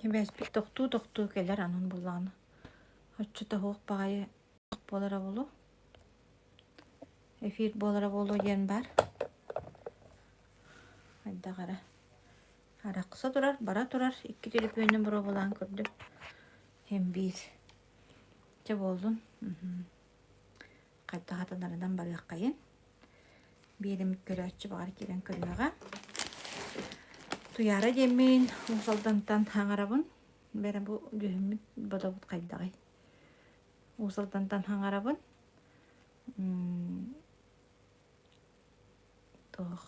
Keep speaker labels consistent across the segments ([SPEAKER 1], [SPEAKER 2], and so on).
[SPEAKER 1] Сибээспит тохтуу-тохтуу кэлэр анын буллаҕына оччото суох баҕайы буолара буолуо, эфир буолара буолуо диэн баар. Хайдах эрэ арахса турар, бара турар, икки төлөпүөнүн боруобалаан көрдүм. Һин биир. Чэ буоллун. Хайдах атанарынан барыаххайын. Биэрим көрөөччү баҕар киирэн көрүөҕэ. Туйаара диэммин Уус Алдантан хаҥарабын. Бэрэ бу дьүһүммүт бодобут хайдаҕый? Уус Алдантан хаҥарабын. Туох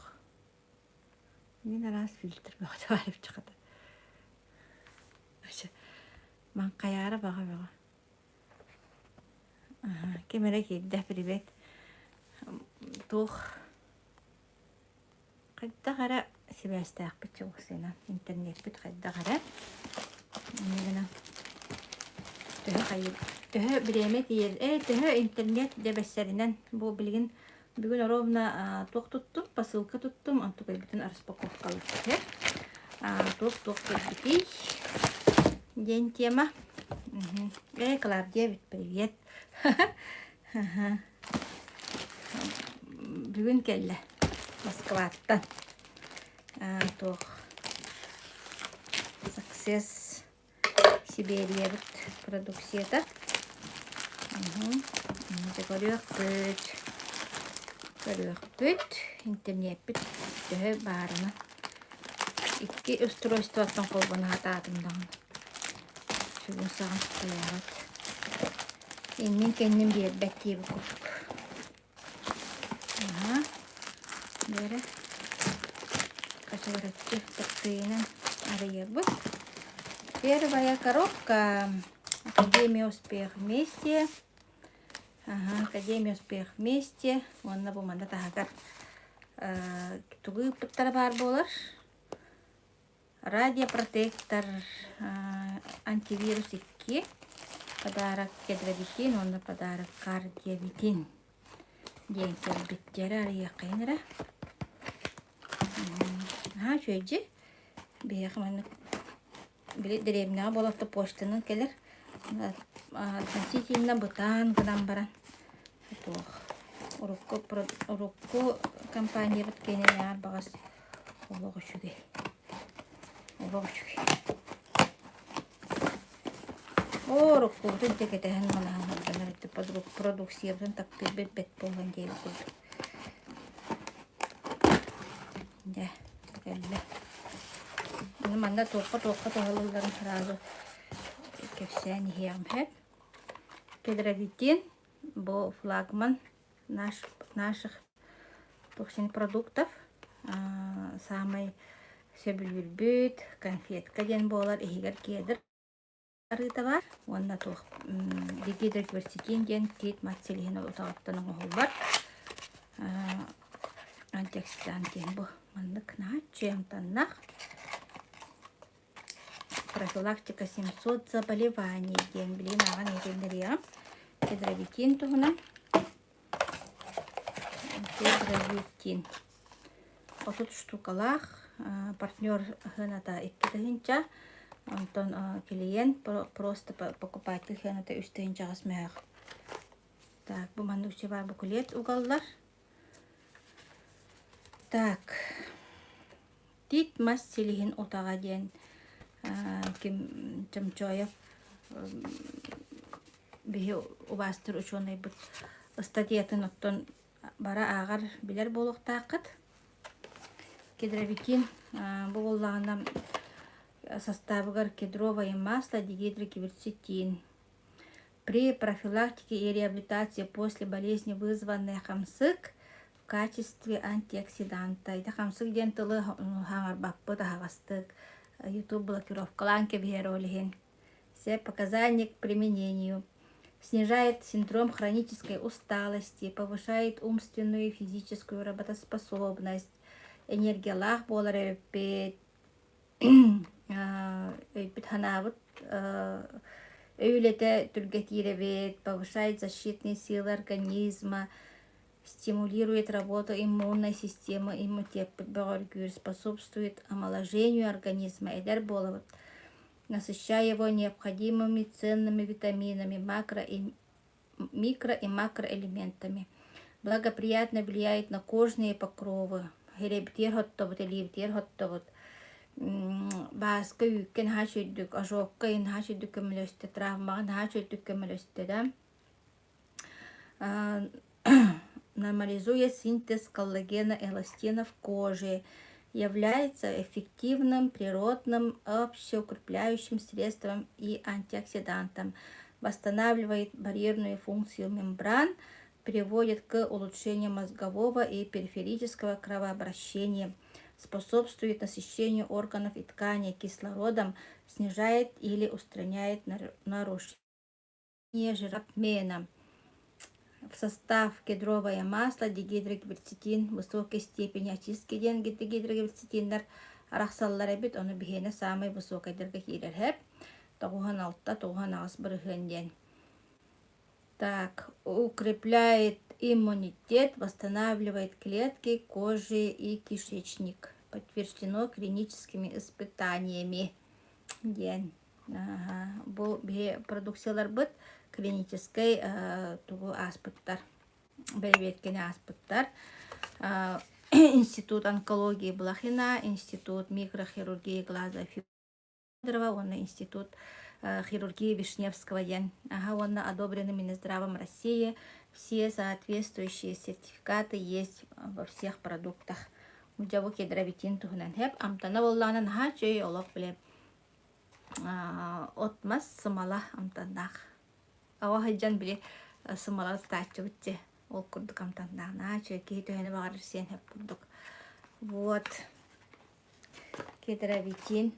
[SPEAKER 1] мин араас фильтр бөҕөтө баар эбит Маҥхайаара баҕа бөҕө. Ким эрэ киирдэ, привет. Туох хайдах эрэ сибээстээхпит чугасынан интернеппит хайдах эрэ инньэ гынан төһө хайы төһө бириэмэ тиийэр ээ төһө интернет дэбэссэринэн бу билигин бүгүн ровно туох туттум посылка туттум онтукайбытын распаковкалыыр туох туох кэлбитий диэн тема ээ Клавдия привет бүгүн кэллэ Москваттан туох Success Сибиэриябыт продукцията. Дьэ көрүөхпүт. Көрүөхпүт. Интернеппит төһө баарына. Икки устройствоттан холбоно сатаатым даҕаны. Сүгүн саҕан тайаабат. Иннин кэннин биэрбэт диэбит курдук. Аһа, бэрэ хачыгыраччы тыктыйынан арыйабыт. Первая коробка. Академия успех вместе. Ага, Академия успех вместе. Уонна бу манна таһыгар тугу ыыппыттара баар буолар. Радиопротектор антивирус 2, подарок кедровитин уонна подарок кардиовитин диэн кэлбиттэрэ арыйыаххайын эрэ. Наһаа үчүгэй дьи. Биһиэхэ маннык били дэриэбинэҕэ буоларта почтанан кэлэр. Относительно бытаан гынан баран туох урукку урукку компаниябыт киэнинээҕэр баҕас Олох үчүгэй. Олох үчүгэй. Оруккубутун дьэ кэтэһэн манаһан сылдьан эбит продукциябытын таптыырбыт бэт буолан диэбит курдук. Дьэ, кэллэ. Аны манна туохха-туохха туһалыылларын сразу кэпсээн иһиэҕим сөп. Кедровитин бу флагман наш, наших токсин продуктов саамай сөбүлүүрбүт конфетка диэн буолар иһигэр кедр арыыта баар уонна туох дигидрокверцетин диэн тиит мат силиһин утаҕыттан оҥоһуллар антиоксидант диэн бу маннык наһаа үчүгэй амтаннаах Профилактика 700 заболеваний диэн билигин ааҕан иһитиннэриэҕим. Кедровитин туһунан. Кедровитин. 30 штукалаах партнер сыаната 2 тыһыынча, онтон клиент просто покупатель сыаната 3 тыһыынча аҕыс мөһөөх. Так, бу маннык үчүгэй буклет угаллар. Так, Тиит мас силиһин утаҕа диэн ким Чомчоев биһи убаастыыр учуонайбыт ыстатыйатын оттон бара ааҕар билэр буолуохтааххыт. Кедровикин бу буоллаҕына састаабыгар кедровое масло, дигидрокверцетин, При профилактике и реабилитации после болезни, вызванной хамсык, в качестве антиоксиданта. Ити хамсык диэн тылы хаҥарбаппыт аһаҕастык YouTube блокировкалаан кэбиһэр ол иһин. Все показания к применению. Снижает синдром хронической усталости, повышает умственную и физическую работоспособность, энергиялаах буолар эбиппит, Өйбүт-санаабыт өй үлэтэ түргэтиир эбит, повышает защитные силы организма, стимулирует работу иммунной системы, иммунитеппыт бөҕөргүүр, способствует омоложению организма, эдэр буолабыт. насыщая его необходимыми ценными витаминами, макро и микро- и макроэлементами. Благоприятно влияет на кожные покровы. Херебитиэр хоттобут, элиибитиэр хоттобут. Бааска үүккэ наһаа үчүгдүк, ожогка наһаа үчүгдүк көмөлөстө, травмаҕа наһаа үчүгдүк көмөлөстө да. Нормализуя синтез коллагена эластина в коже, является эффективным природным общеукрепляющим средством и антиоксидантом, восстанавливает барьерную функцию мембран, приводит к улучшению мозгового и периферического кровообращения, способствует насыщению органов и тканей кислородом, снижает или устраняет нарушения жирообмена. В состав кедровое масло, дигидрогерцетин высокой степени очистки диэн дигидрогерцетиннэр арахсаллар эбит, ону биһиэнэ саамай высокайдарга киирэр һэп. 96 98 бырыһыан диэн. Так, укрепляет иммунитет, восстанавливает клетки кожи и кишечник. Подтверждено клиническими испытаниями диэн. Бу биһи продукцияларбыт клиническэй тугу ааспыттар, бэрэбиэркэни ааспыттар. Институт онкологии Блохина, Институт микрохирургии глаза Федорова уонна Институт хирургии Вишневского диэн. Аха, уонна одобрены Минздравом России. Все соответствующие сертификаты есть во всех продуктах. Дьэ бу кедровитин туһунан хэп амтана буоллаҕына наһаа үчүгэй олох бile от-мас сымала амтаннаах. Оҕо сылдьан били сымала ыстааччыбыт дьэ ол курдук амтаннаах наһаа үчүгэй киһи төһөнү баҕарар сиэн сөп курдук. Вот кедровитин.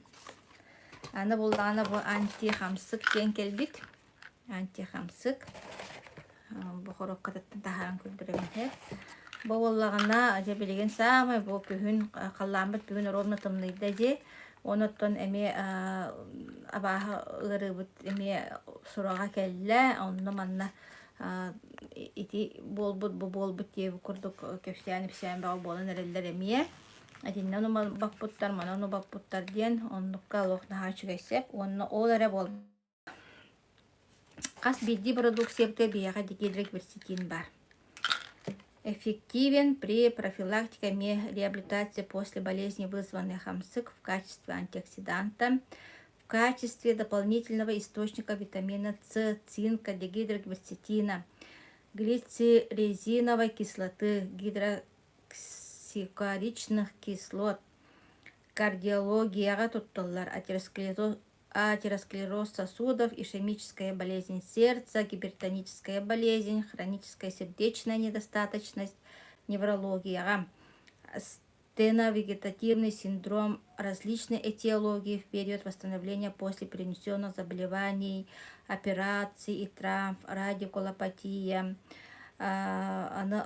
[SPEAKER 1] Аны буллаҕына бу антихамсык диэн кэлбит. Антихамсык. Бу хоруопкатыттан таһааран көрдөрөбүн иһэр. Бу буоллаҕына, дьэ билигин саамай бу күһүн халлааммыт бүгүн ровно тымныйда дии. Онуттан эмиэ абааһы ыарыыбыт эмиэ сураҕа кэллэ. Онно манна ити буолбут, бу буолбут диэбит курдук кэпсээн-ипсээн бөҕө буолан эрэллэр эмиэ. Итиннэ баппыттар, манан убаппыттар диэн оннукка олох наһаа үчүгэй сөп. Уонна ол эрэ буолбатах. Хас биирдии бородууксуйабытыгар биһиэхэ дигидрогверситин баар. Эффективен при профилактике реабилитации после болезни, вызванной хамсык в качестве антиоксиданта, в качестве дополнительного источника витамина С, цинка, дигидрогверситина, глицирезиновой кислоты, гидроксикоричных кислот, кардиологияҕа тутталлар атеросклероз атеросклероз сосудов, ишемическая болезнь сердца, гипертоническая болезнь, хроническая сердечная недостаточность, неврологияҕа, стеновегетативный синдром различной этиологии в период восстановления после перенесенных заболеваний, операций и травм, радикулопатия, аны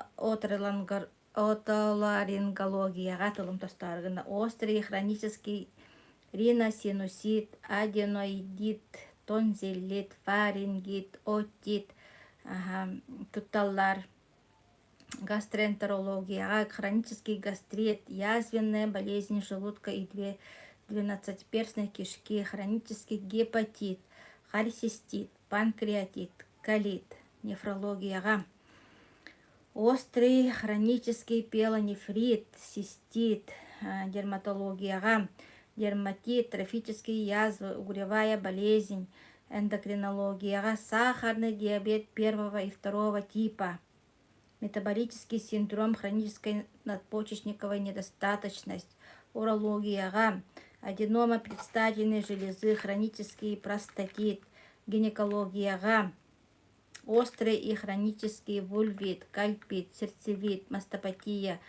[SPEAKER 1] отоларингологияҕа тылым тостоору гына острый хронический риносинусит, аденоидит, тонзиллит, фарингит, отит тутталлар. Гастроэнтерологияҕа хронический гастрит, язвенная болезнь желудка и две двенадцатиперстной кишки, хронический гепатит, холецистит, панкреатит, колит, нефрологияҕа Острый хронический пиелонефрит, цистит, дерматологияҕа дерматит, трофические язвы, угревая болезнь, эндокринологияҕа сахарный диабет первого и второго типа, метаболический синдром, хроническая надпочечниковая недостаточность, урологияҕа аденома предстательной железы, хронический простатит, гинекологияҕа Острый и хронический вульвит, кальпит, сердцевит, мастопатия,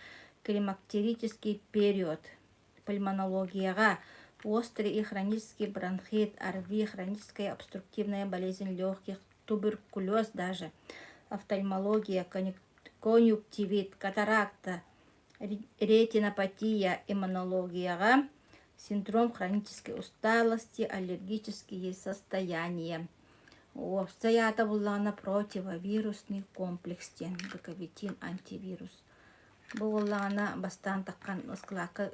[SPEAKER 1] климактерический период. Пульмонологияҕа острый и хронический бронхит, ОРВИ, хроническая обструктивная болезнь легких, туберкулез даже, офтальмология, конъюнктивит, катаракта, ретинопатия, иммунологияҕа синдром хронической усталости, аллергические состояния. Уопсай аата буллаҕына противовирусный комплекс диэн быковитин антивирус. Бу буоллаҕына бастаан таххан ыскылаакка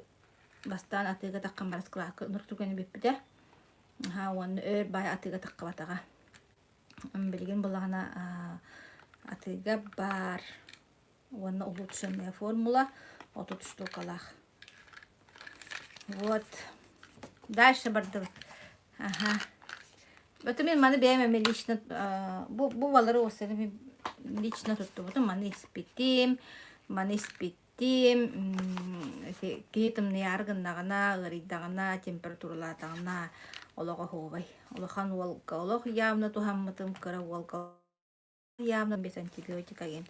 [SPEAKER 1] бастаан атыыга таххан баран ыскылаакка ынырык түгэни бүппүтэ. Аһаа уонна өр баай атыыга таххыбатаҕа. Билигин буллаҕына атыыга баар уонна улучшенная формула 30 штукалаах. Вот. Дальше бардыбыт. Ага. Это мин маны бэйэм эмэ лично бу балары уоссаны мин лично туттубутум маны испитим, маны испиттим, киһи тымныйаары гыннаҕына, ыарыйдаҕына, температуралаатаҕына олох оһуобай. Улахан уолга олох явно туһаммытым, кыра уолга явно без антибиотика диэн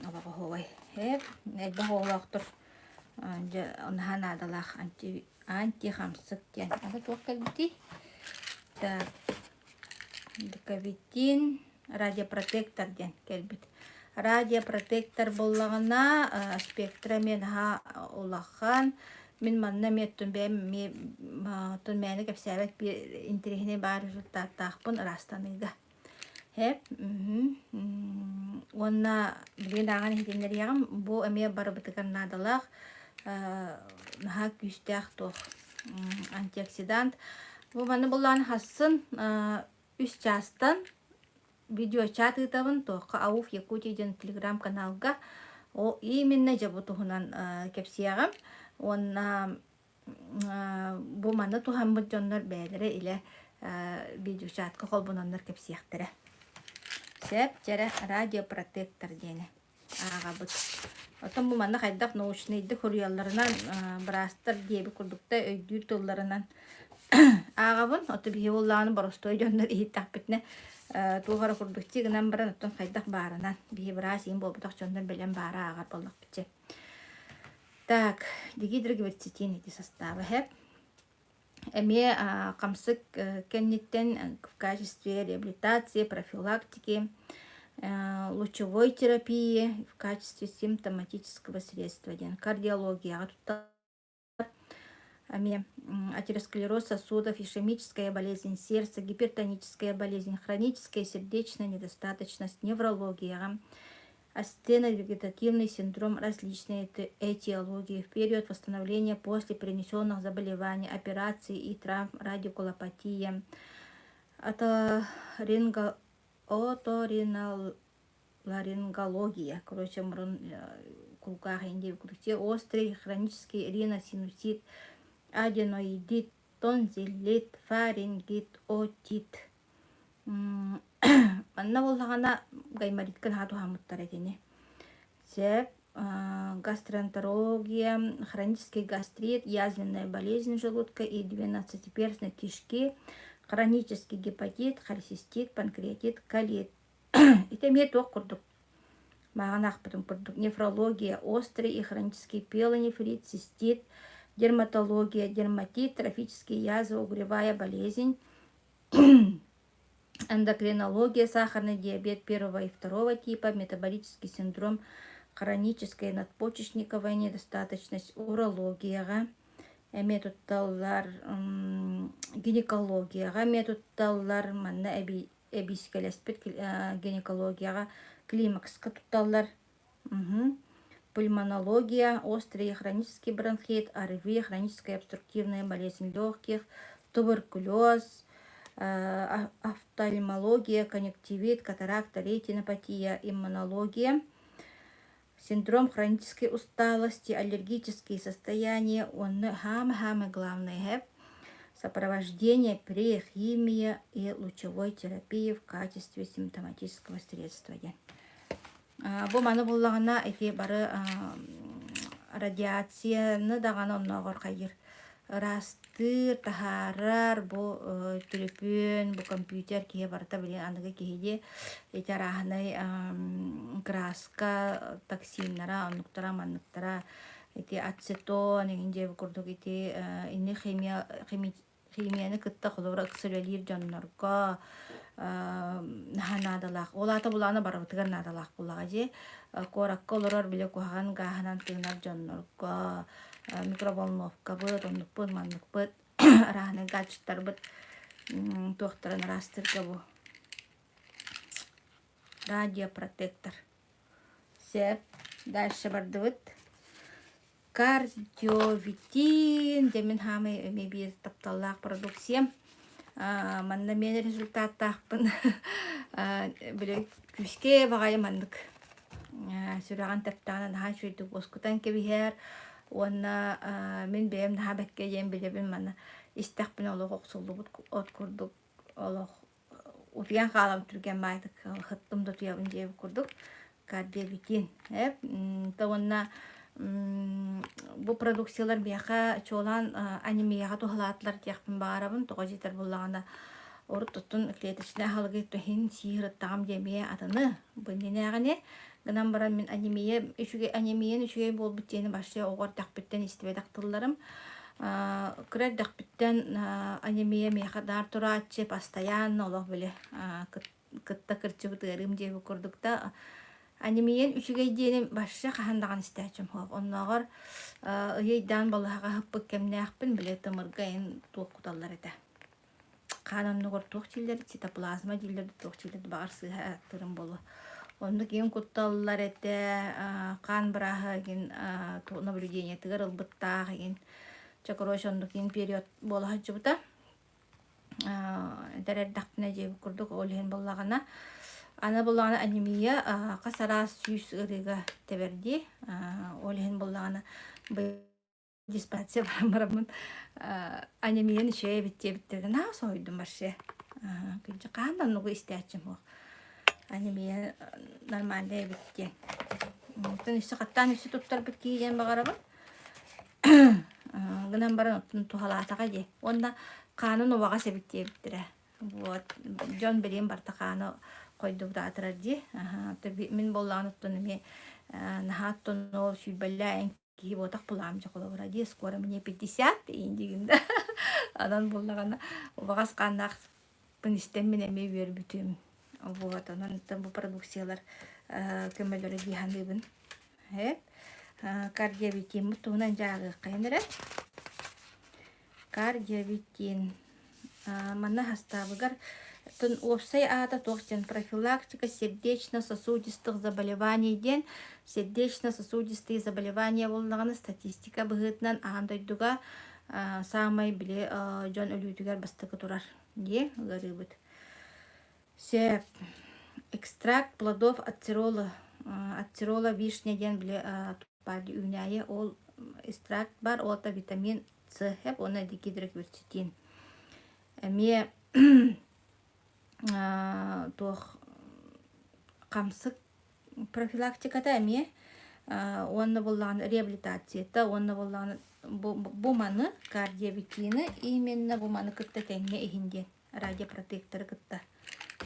[SPEAKER 1] олох оһуобай. Эп элбэх оҕолоохтор дьэ наһаа наадалаах анти антихамсык диэн. Аны туох кэлбитий? Так, Декавитин радиопротектор диэн кэлбит. Радиопротектор буоллаҕына спектра эмиэ наһаа улахан. Мин манна эмиэ оттон бэйэм эмиэ оттон мээнэ кэпсээбэт биир интэриэһинэй баар результаттаахпын ыраастаныыга. Һэп Уонна билигин ааҕан иһитиннэриэҕим, бу эмиэ барыбытыгар наадалаах наһаа күүстээх туох антиоксидант. Бу маны буллаан хассын үс чаастан видеочат ыытабын туохха АУФ Якутия диэн телеграм-каналга ол именно дьэ бу туһунан кэпсиэҕим уонна бу маны туһаммыт дьоннор бэйэлэрэ илэ видеочатка холбононнор кэпсиэхтэрэ. Сөп, дьэрэ радиопротектор диэни ааҕабыт. Оттон бу манна хайдах научнайдык суруйалларынан быраастар диэбит курдукта өйдүүр тылларынан ааҕабын. Ото биһи буоллаҕына боростуой дьоннор иһиттэхпитинэ туох эрэ курдук гынан баран оттон хайдах баарынан биһи быраас иин буолбатах дьоннор бэлэм баара ааҕар буоллахпыт Так, дигидрогверцетин ити состава һэп. Эмиэ хамсык кэнниттэн в качестве реабилитации, профилактики, лучевой терапии в качестве симптоматического средства диэн кардиологияҕа туттар. Эмиэ атеросклероз сосудов, ишемическая болезнь сердца, гипертоническая болезнь, хроническая сердечная недостаточность, неврологияҕа Астеновегетативный синдром различной этиологии в период восстановления после перенесенных заболеваний, операций и травм, радикулопатия, оториноларингология, короче, мурун кулгаах острый хронический риносинусит, аденоидит, тонзиллит, фарингит, отит. Манна буоллаҕына гайморитка наһаа туһаммыттар итини. Сөп, гастроэнтерология, хронический гастрит, язвенная болезнь желудка и двенадцатиперстной кишки, хронический гепатит, холецистит, панкреатит, колит. Ити эмиэ туох курдук мааҕын аахпытым курдук нефрология, острый и хронический пиелонефрит, цистит, дерматология, дерматит, трофические язвы, угревая болезнь, Эндокринология, сахарный диабет первого и второго типа, метаболический синдром, хроническая надпочечниковая недостаточность, урологияҕа эмиэ тутталлар, гинекологияҕа эмиэ тутталлар, манна эбиискэлэспит гинекологияҕа климакска тутталлар. Пульмонология, острый хронический бронхит, ОРВИ, хроническая обструктивная болезнь легких, туберкулез, офтальмология, конъюнктивит, катаракта, ретинопатия, иммунология, синдром хронической усталости, аллергические состояния, уонна самое-самое главное сопровождение при химии и лучевой терапии в качестве симптоматического средства диэн. Бу маны буллаҕына ити бары радиацияны даҕаны оннооҕор хайыыр ыраастыыр, таһаарар бу төлөпүөн, бу компьютер киһи барыта билигин аныгы киһи дии ити арааһынай краска токсиннара, оннуктара, манныктара ити ацетон эҥин диэбит курдук ити инни химия химияны кытта холобура ыкса үлэлиир дьоннорго наһаа наадалаах. Ол аата булаана барыбытыгар наадалаах буоллаҕа дии. Куоракка олорор били куһаҕан гааһынан тыынар дьоннорго микроволновкабыт, оннукпут, манныкпыт арааһынай гаджеттарбыт туохтарын араастырга бу радиопротектор. Сөп. Дальше бардыбыт. Кардиовитин дьэ мин хаамай эмиэ биир тапталлаах продукциям. Манна миэнэ результаттаахпын били күүскэ баҕайы маннык сүрэҕин тэптэҕинэ наһаа үчүгэйдик уоскутан кэбиһэр уонна мин бэйэм наһаа бэккэ диэн билэбин манна истэхпинэ олох охсуллубут от курдук олох утуйан хаалан түргэн баайдык хыттым да утуйабын диэбит курдук кардиовитин эп уонна бу продукциялар миэхэ чуолаан анемияҕа туһалаатылар диэхпин баҕарабын тоҕо дьиэтэр буоллаҕына урут оттон клеточнай аһылыгы иһин сии сырыттаҕым диэ эмиэ атыны бу иннинээҕини гынан баран мин анемия үчүгэй анемиян үчүгэй буолбут диэни вообще оҕо эрдэхпиттэн истибэтэх тылларым кыра эрдэхпиттэн анемия миэхэ даар турааччы постоянно олох били кытта кырдьыбыт ыарыым диэбит курдук да анемиян үчүгэй диэни вообще хаһан даҕаны истээччим суох оннооҕор ыйыйдаан балыһаҕа ыһыппыт кэмнээхпин били тымырга эн туох куталлар этэ хаан оннугар туох дииллэр цитоплазма дииллэр туох дииллэр баҕар сыыһа ааттыырым буолуо оннук иин кутталлар этэ хаан бырааһа игин наблюдениетыгар ылбыттаах игин чэ короче оннук иин период буола сылдьыбыта эдэр эрдэхпинэ диэбит курдук ол иһин буоллаҕына аны буоллаҕына анемия хас араас сүүс ыарыыга тэбэрдии ол иһин буоллаҕына диспансер баран бараммын анемияны үчүгэй эбит диэбиттэрин наһаа соһуйдум вообще күнчэ хаһан да оннугу истээччим суох анемия нормальный эбит диэн оттон өссө хаттаан өссө туттарбыт киһи диэн баҕарабын гынан баран оттон туһалаатаҕа дии уонна хаанын убаҕас эбит диэбиттэрэ вот дьон билигин барыта хаана хойдубут аатырар дии мин буоллаҕына оттон эмиэ наһаа оттон ол сүүрбэлээн киһи буотах булаам дьэ холобура дии скоро мне 50 иин да анан буллаҕына убаҕас хааннаахпын истэн мин эмиэ үөрбүтүм вот онон бу продукциялар көмөлөрө дии саныыбын кардиовитиммыт туһунан дьааҕыаххайын эрэ Кардиовитин манна састаабыгар уопсай аата туох диэн профилактика сердечно-сосудистых заболеваний диэн сердечно-сосудистые заболевания буоллаҕына статистика быһыытынан аан дойдуга саамай били дьон өлүүтүгэр бастакы турар дии ыарыыбыт. Сөп. Экстракт плодов ацерола ацерола вишня диэн били үүнээйи ол экстракт бар ол витамин С уонна дигидрокверцетин. Эмиэ туох хамсык профилактиката эмиэ уонна буоллаҕына реабилитацията уонна буоллаҕына бу маны кардиовитины именно бу маны кытта тэҥҥэ иһин диэн радиопротекторы кытта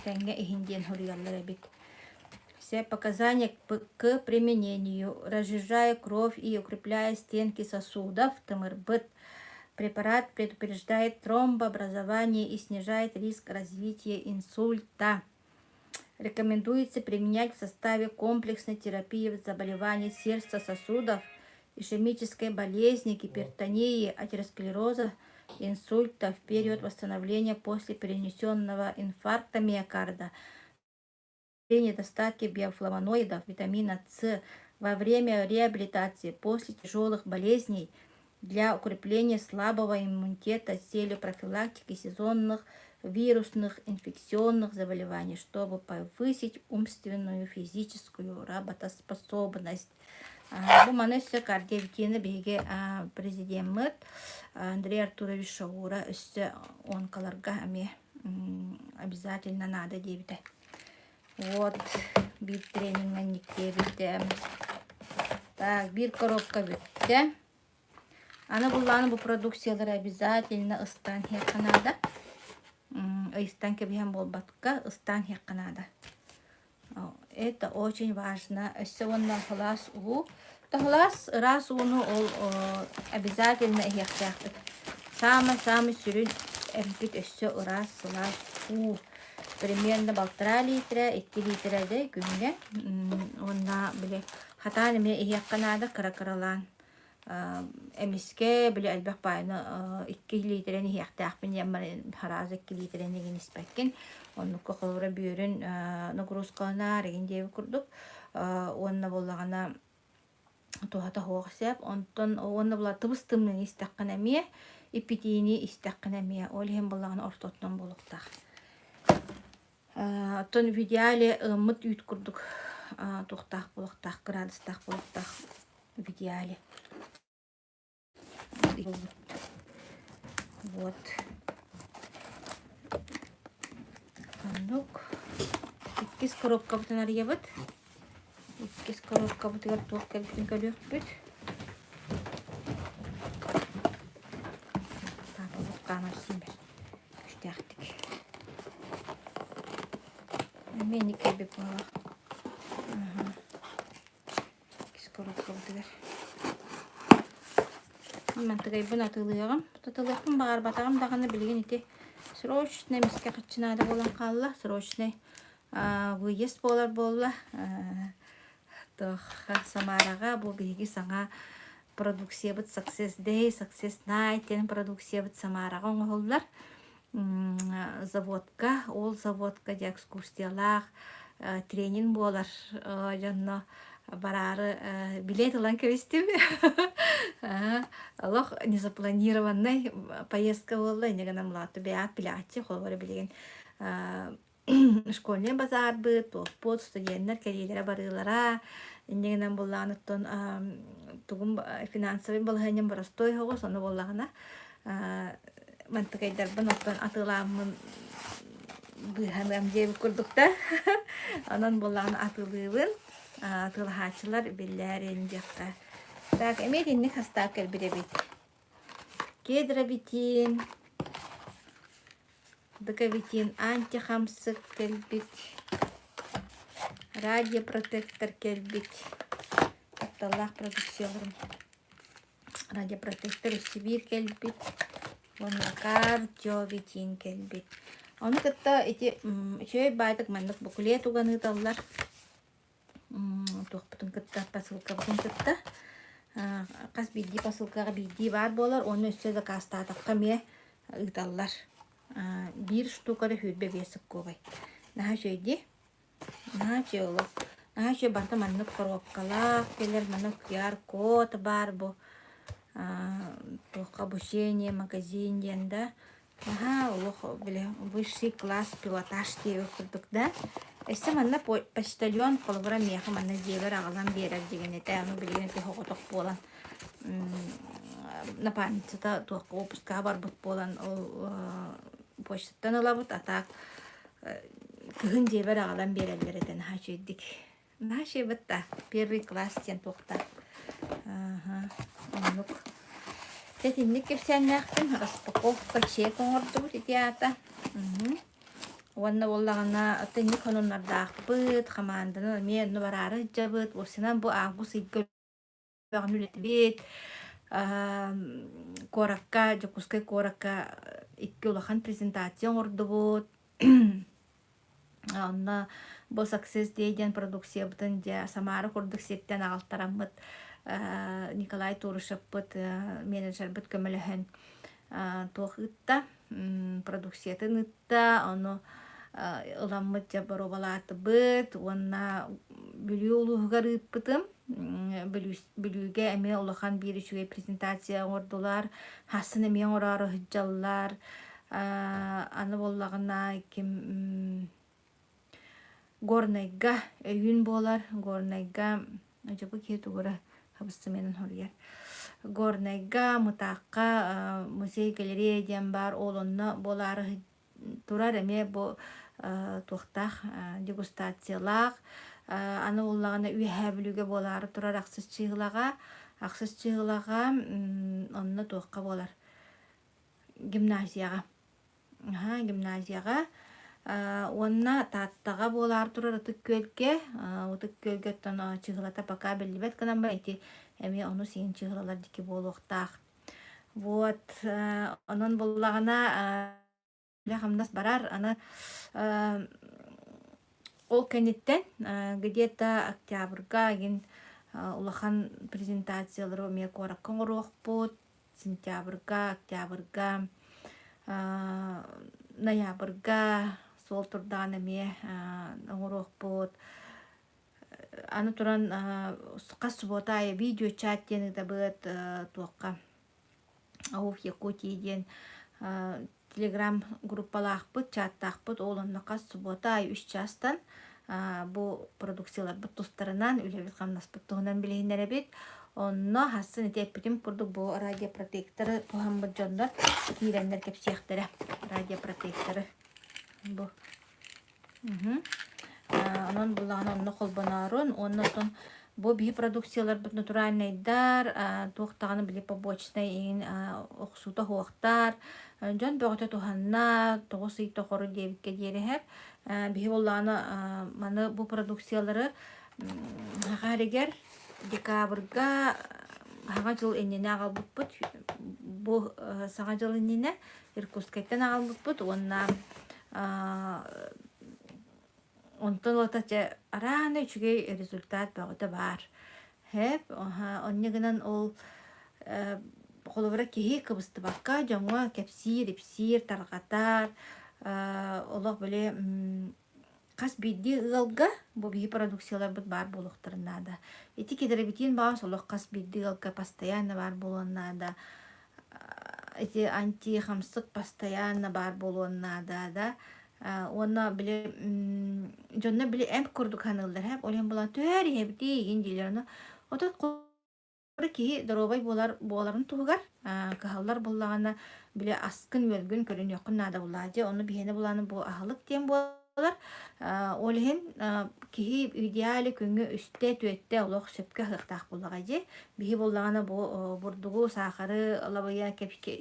[SPEAKER 1] тэҥҥэ иһин диэн суруйаллар эбит. Все показания к применению, разжижая кровь и укрепляя стенки сосудов, тымырбыт. Препарат предупреждает тромбообразование и снижает риск развития инсульта. Рекомендуется применять в составе комплексной терапии заболеваний сердца сосудов, ишемической болезни, гипертонии, атеросклероза, инсульта в период восстановления после перенесенного инфаркта миокарда, при недостатке биофлавоноидов, витамина С во время реабилитации после тяжелых болезней для укрепления слабого иммунитета с целью профилактики сезонных вирусных инфекционных заболеваний, чтобы повысить умственную физическую работоспособность. Бу маны өссө Кардиовитины биһиги президеммыт Андрей Артурович Шаура өссө онкаларга эмиэ обязательно надо диэбитэ. Вот, биир трениҥҥэ никтиэбитэ. Так, биир коробка бүттэ. Аны буллааны бу продукциялары обязательно ыстаан иһиэххэ наада. Ыйыстан кэбиһэн буолбакка, ыстаан иһиэххэ наада. Это очень важно. Өссө уонна сылаас уу. Сылаас, ыраас ууну ол обязательно иһиэхтээхпит. Саамай-саамай сүрүн эмпит өссө ыраас, сылаас уу. Примерно 1,5 литра, 2 литра да күҥҥэ. Уонна били хатаан эмиэ иһиэххэ наада кыра-кыралаан. Эмискэ били элбэх баайны 2 литрэн иһиэхтээхпин диэн баран сразу 2 литрэн игин испэккин. Оннукка холобура бүөрүн нагрузкаланар игин диэбит курдук. Уонна буоллаҕына. Туһата суох сөп. Онтон уонна була тыбыс-тымныыны истэххинэ эмиэ, иппитиини истэххинэ эмиэ, ол иһин буоллаҕына ортотунан буолуохтаах. Оттон в идеале ыаммыт үүт курдук туохтаах буолуохтаах, кыраадыстаах буолуохтаах в идеале. Вот. Оннук. Иккис коробкабытын арыйабыт. Иккис коробкабытыгар туох кэлбитин көрүөхпүт. Папабыт хаамар сиимэр күүстээхтик. Эмиэ инник кэлбит буоллах. Скоротковытыгар. Мантыгайбын атыылыаҕым. Атыылыахпын баҕарбатаҕым даҕаны билигин ити срочно эмискэ хаччы наада буолан хаалла. Срочный выезд буолар буолла. Туох Самараҕа бу биһиги саҥа продукциябыт Success Day, Success Night диэн продукциябыт Самараҕа оҥоһуллар. Заводка, ол заводка дьэ экскурсиялаах тренинг буолар дьонно бараары билет ылан кэбистим. Олох незапланированный поездка буолла, инньэ гынан мулаатты бэйэҕит билээччи, холобура билигин школьный базарбыт, туохпут, студеннар кэлиилэрэ барыылара, инньэ гынан буоллаҕына оттон тугум финансовый балаһыанньам боростуой соҕус, ону буоллаҕына мантыкайдарбын оттон атыылааммын быыһаныам диэбит курдук да. Онон буоллаҕына атыылыыбын. Атыылаһааччылар биллээрин диэххэ. Так, эмиэ итинник хастаах кэлбит эбит. Кедровитин, Дыковитин антихамсык кэлбит, радиопротектор кэлбит. Тапталлаах продукцияларым. Радиопротектор өссө биир кэлбит уонна кардиовитин кэлбит. Ону кытта ити үчүгэй баайдык маннык буклет уган ыыталлар. Туохпутун кытта, посылкабытын кытта. Хас биирдии посылкаҕа биирдии баар буолар уонна өссө заказтаатахха эмиэ ыыталлар. Биир штуката 25 сокуобай. Наһаа үчүгэй дии. Наһаа үчүгэй олох. Наһаа үчүгэй барыта маннык коробкалаах кэлэр, маннык QR-код баар бу туохха обучение, магазин диэн да. Наһаа олох били высший класс пилотаж диэбит курдук да. Өссө манна почтальон холобура миэхэ манна дьиэбэр аҕалан биэрэр диэн этэ. Ону билигин ити соҕотох буолан напарницата туохха уоппускаҕа барбыт буолан ол почтаттан ылабыт, а так кыһын дьиэбэр аҕалан биэрэллэр этэ наһаа үчүгэйдик. Наһаа үчүгэй да первый класс диэн туохтаах. Оннук. Итинник кэпсээннээхпин распаковка чек оҥордубут ити аата. Уонна буоллаҕына итинник сонуннардаахпыт, хамаанданан эмиэ онно бараары сылдьабыт. Уопсайынан бу август ыйга бөҕөнү үлэтибит. Куоракка, Дьокуускай куоракка икки улахан презентация оҥордубут. Онно бу Success Day диэн продукциябытын дьэ Самара курдук сиртэн аҕалтараммыт Николай Турышевпыт менеджербит көмөлөһөн туох ыытта, продукциятын ыытта, ону ыламмыт дьэ боруобалаатыбыт уонна Бүлүү улууһугар ыыппытым. Бүлүүгэ эмиэ улахан биир үчүгэй презентация оҥордулар, хассын эмиэ оҥороору сылдьаллар. Аны буоллаҕына ким Горнайга өйүүн буолар, Горнайга дьэ бу киһи тугура хабыстымыйанан хоруйар. Горнайга, Мытаахха музей галерея диэн баар, ол онно буолаары турар эмиэ бу туохтаах дегустациялаах. Аны буоллаҕына Үөһээ Бүлүүгэ буолаары турар ахсыс чыыһылаҕа. Ахсыс чыыһылаҕа онно туохха буолар гимназияҕа. Аһаа, гимназияҕа уонна Тааттаҕа буолаары турар Ытык Күөлгэ. Ытык Күөлгэ оттон чыыһылата пока биллибэт гынан баран ити эмиэ ону сиэн чыыһылалар диэки буолуохтаах. Вот онон буоллаҕына үлэ-хамнас барар. Аны ол кэнниттэн где-то октябрьга игин улахан презентациялары эмиэ куоракка оҥоруохпут. Сентябрьга, октябрьга, ноябрьга суол турдаҕына эмиэ оҥоруохпут. Аны туран хас субуота аайы видеочат диэн ыытабыт туохха Ауф Якутии диэн телеграм группалаахпыт, чаттаахпыт. Ол онно хас субуота аайы үс чаастан бу продукцияларбыт тустарынан, үлэбит-хамнаспыт туһунан билиһиннэрэбит. Онно хассын ити эппитим курдук бу радиопротекторы туһаммыт дьоннор киирэннэр кэпсиэхтэрэ. Радиопротекторы бу. Онон булаҕына онно холбоноорун уонна оттон бу биһи продукцияларбыт натуральнайдар, туох даҕаны били побочнай иҥин охсуута суохтар, дьон бөҕөтө туһанна, 9 ый тохору диэбиккэ диэриһэр. Биһи буоллаҕына маны бу продукциялары саха эригэр декабрга Саҥа дьыл иннинэ аҕалбыппыт. Бу Саҥа дьыл иннинэ Иркутскайтан аҕалбыппыт уонна онтон ылата дьэ араана үчүгэй результат бөҕөтө баар. Һэп, онньо гынан ол холобура киһи кыбыстыбакка дьоҥҥо кэпсиир, ипсиир, тарҕатар, олох били хас биирдии ыалга бу биһи продукцияларбыт баар буолуохтарын наада. Ити кедровитин баҕас олох хас биирдии ыалга постоянно баар буолуон наада. Ити антихамсык постоянно баар буолуон наада да. Уонна били дьонно били эмп курдук саныыллар һэп ол иһин буолан түһэр иһэбитий игин дииллэр ону отут Киһи доруобай буолар буоларын туһугар кыһаллар буоллаҕына, били аскын-үөлгүн көрүнүөххүн наада буоллаҕа дьэ ону биһиэнэ булааны бу аһылык диэн буолар. Ол иһин киһи идеали күҥҥэ үстэ, түөртэ олох сөпкө аһыахтаах буоллаҕа дии. Биһи буоллаҕына бу бурдугу, саахары лабыйа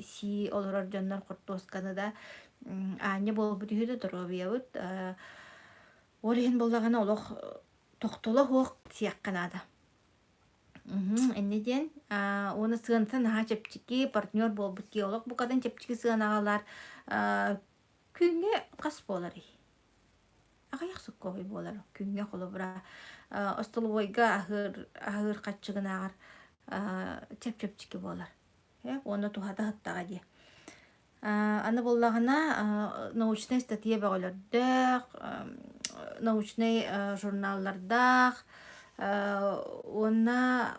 [SPEAKER 1] сии олорор дьоннор хортуосканы да аанньа буолбут үһү да доруобуйабыт. Ол иһин буоллаҕына олох тохтоло суох сиэххэ наада. Инньэ диэн уонна сыаната наһаа чэпчэки, партнер буолбут киһи олох букатын чэпчэки сыанаҕалар күҥҥэ хас буоларый? Аҕыйах сокуобай буолар күҥҥэ холобура остолобуойга аһыыр аһыыр хаччыгынааҕар чэп-чэпчэки буолар. Уонна туһата сыттаҕа дии. Аны буоллаҕына научнай статья бөҕөлөрдөөх, научнай журналлардаах уонна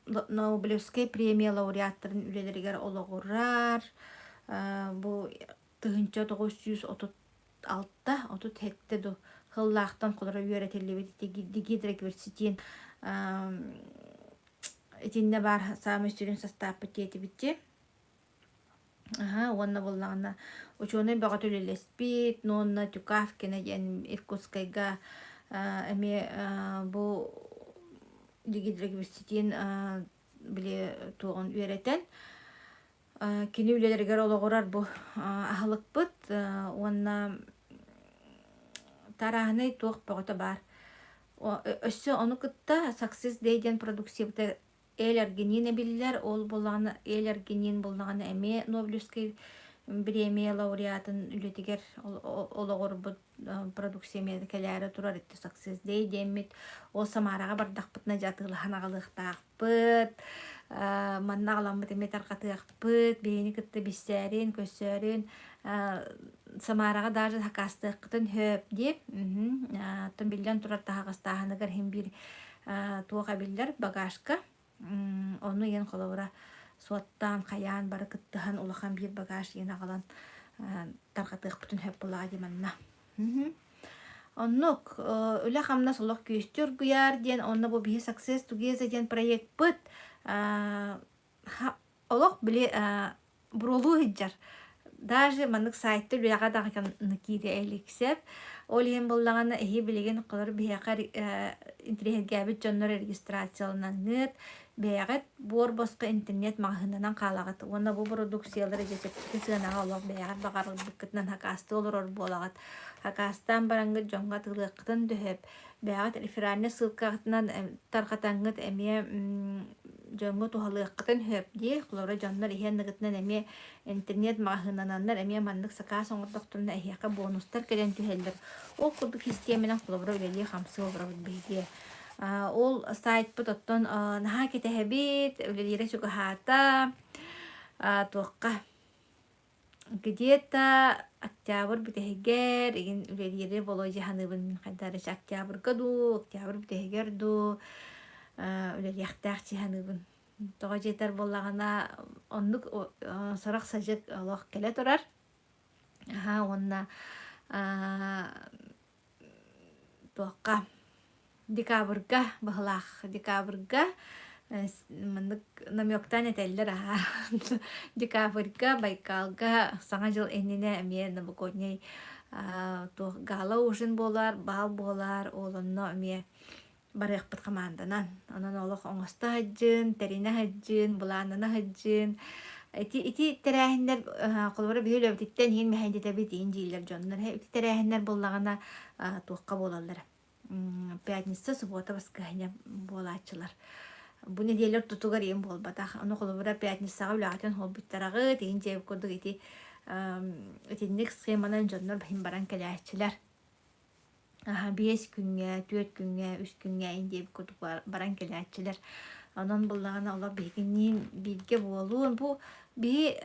[SPEAKER 1] Нобелевскай премия лауреаттарын үлэлэригэр олоҕурар. Бу 1936 37 ду сыллаахтан холоро үөрэтиллибит ити гидрокверцетин итиннэ баар саамай сүрүн састааппыт диэтибит Аһа, уонна буоллаҕына учуонай бөҕөтө үлэлэспит, Нонна Тюкавкина диэн Иркутскайга эмиэ бу дигидрэгибиститин били туоҕун үөрэтэн кини үлэлэригэр олоҕурар бу аһылыкпыт уонна тарааһынай туох бөҕөтө баар. Өссө ону кытта Success Day диэн продукциябыта Эл-аргинин эбиллэр, ол буоллаҕына эл-аргинин буоллаҕына эмиэ Нобелевскай бириэмийэ лауреатын үлэтигэр олоҕурбут продукция эмиэ кэлээри турар ити Success Day диэммит ол Самараҕа бардахпытына дьэ атыылаһан аҕалыахтаахпыт манна аҕаламмыт эмиэ тарҕатыахпыт биһини кытта билсээрин көрсөөрүн Самараҕа даже сакаастыаххытын сөп диэн оттон биллэн турар таһаҕастааһыныгар иһин биир туох эбиллэр багажка ону иэн холобура суоттаан хайаан бары кыттыһан улахан биир багаж иэн аҕалан тарҕатыахпытын сөп буоллаҕа дии манна оннук үлэ-хамнас олох күөстүү оргуйар диэн онно бу биһи Success Together диэн проекпыт Олох били буруолуу сылдьар. Даже маннык сайтта үлэҕэ даҕаны киирэ илик сөп. Ол иһин буоллаҕына эһи билигин холор биһиэхэ интириэһиргээбит дьоннор регистрацияланаҥҥыт, бэйэҕит буор босхо интернет маҕаһыынынан хаалаҕыт уонна бу бородууксуйалары дьэ чэпчэки сыанаҕа олох бэйэҕит баҕарбыккытынан хакаастыы олорор буолаҕыт. Хакаастаан бараҥҥыт дьоҥҥо атыылыаххытын да сөп. Бэйэҕит реферальнай ссылкаҕытынан тарҕатаҥҥыт эмиэ дьоҥҥо туһалыаххытын сөп дии. Холобура, дьоннор иһэн ныгытынан эмиэ интернет маҕаһыыннананнар эмиэ маннык сакаас оҥордохторуна эһиэхэ бонустар кэлэн түһэллэр. Ол курдук систиэмэнэн холобура үлэлии-хамсыы олоробут биһиги. Ол сайтпыт оттон наһаа кэтэһэбит, үлэлиирэ чугаһаата. Туохха? Где-то октябрь бүтэһигэр игин үлэлиири Володя саныыбын мин хайдах эрэ октябрьга дуу, октябрь бүтэһигэр дуу үлэлиэхтээх дии саныыбын. Тоҕо дьиэтэр буоллаҕына оннук сорох садьык олох кэлэ турар. Аһаа уонна туохха декабрьга быһылаах декабрьга маннык намёктаан этэллэр аһаа декабрьга Байкалга Саҥа дьыл иннинэ эмиэ новогодний туох гала ужин буолар баал буолар ол онно эмиэ барыахпыт хамаанданан. Онон олох оҥосто сылдьын, тэринэ сылдьын, былааннана сылдьын. Ити ити тэрээһиннэр холобура биһи үлэбититтэн иһин мэһэйдэтэбит иһин дииллэр дьоннор. Ити тэрээһиннэр буоллаҕына туохха буолаллара. Пятница, суббота, воскресенье буолааччылар. Бу нэдиэлэ ортотугар иһин буолбатах. Ону холобура пятницаҕа үлэҕитин холбуттараҕыт, иһин дьиэ курдук ити итинник схеманан дьоннор иһин баран кэлээччилэр. Аһа биэс күҥҥэ, түөрт күҥҥэ, үс күҥҥэ ин диэбит курдук баран кэлээччилэр. Онон буллаҕына олох биһигинниин бииргэ буолуон бу биһи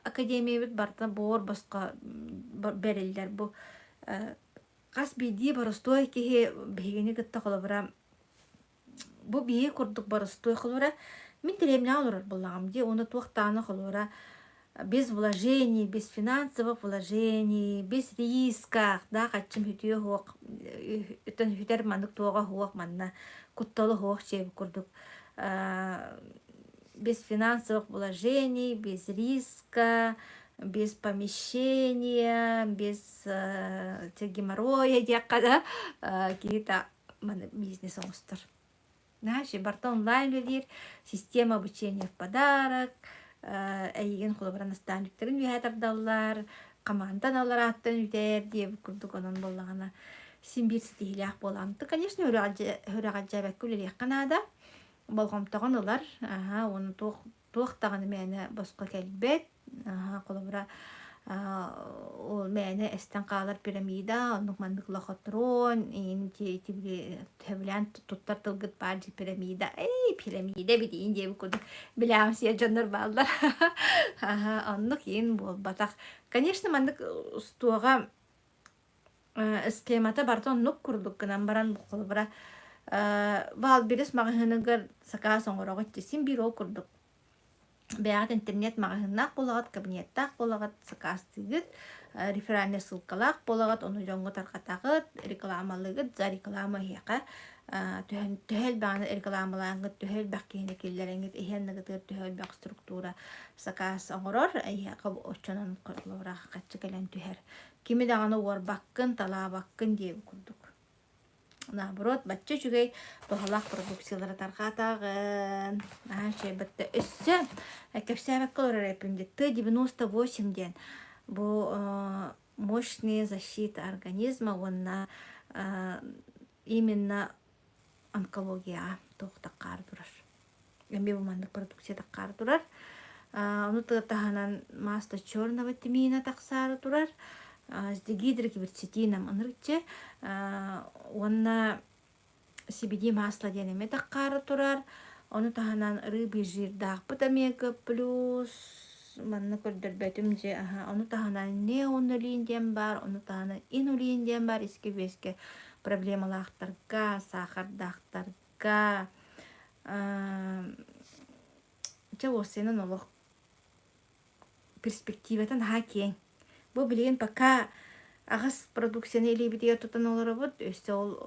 [SPEAKER 1] академиябыт барыта буор босхо бэриллэр бу хас биирдии боростуой киһи биһигини кытта холобура Бу биһиги курдук боростуой холобура мин дэриэбинэҕэ олорор буоллаҕым дии уонна туох даҕаны холобура без вложений, без финансовых вложений, без риска да хаччым үтүө суох үтэр маннык туоҕа суох манна куттала суох чиэбит курдук без финансовых вложений, без риска, без помещения, без геморроя диэххэ да киһи маны бизнес оҥостор. Знаешь, барыта онлайн үлэлиир, система обучения в подарок, эйигин холобура наставниктарын үөһэ тардаллар, командан алларааттан үтэр диэбит курдук онон буоллаҕына син биир ситиһиилээх буолаҕын. Ты, конечно, үрэҕэлдьээбэккэ үлэлиэххэ наада, болҕомтоҕун ылар, аха, уонна туох туох даҕаны мээнэ босхо кэлбэт. Холобура, ол мээнэ эстэн хаалар пирамида, оннук маннык лохотрон, ити сөбүлээн туттар тылгыт баар дии пирамида. Эй, пирамида эбитиин диэбит курдук билэҕимсийэр дьоннор бааллар. Оннук иин буолбатах. Конечно, маннык устуоҕа Схемата барыта оннук курдук гынан баран холобура Валберес маҕаһыыныгар сакаас оҥороҕут дии син биир ол курдук бэйэҕит интернет маҕаһыыннаах буолаҕыт, кабинеттаах буолаҕыт, сакаастыыгыт, реферальнай ссылкалаах буолаҕыт, ону дьоҥҥо тарҕатаҕыт, рекламалыыгыт, за реклама эһиэхэ төһө элбэҕи рекламалааҥҥыт, төһө элбэх киһини киллэрэҥҥит, иһэн-ныгытыгар төһө элбэх структура сакаас оҥорор, эһиэхэ оччонон холобура харчы кэлэн түһэр. Кими даҕаны уорбаккын, талаабаккын диэбит курдук. Наоборот, бачча үчүгэй туһалаах продукциялары тарҕаатаҕын. Наһаа үчүгэй батта. Өссө кэпсээбэккэ олорор эппин дии. Т-98 диэн бу мощная защита организма уонна именно онкологияҕа туох таххаары турар. Эмиэ бу маннык продукция таххаары турар. Ону таһынан масло черного тмина тахсаары турар. С дигидрокверцетином ынырыччы уонна CBD масло диэн эмиэ таххаары турар. Ону таһынан рыбий жирдаахпыт омега плюс манна көрдөрбөтүм дьэ аха ону таһынан неонулин диэн баар ону таһынан инулин диэн баар искэ-үөскэ проблемалаахтарга саахардаахтарга чэ уопсайынан олох перспективата наһаа киэҥ. Бу билигин пока аҕыс продукцияны илиибитигэр тутан олоробут. Өссө ол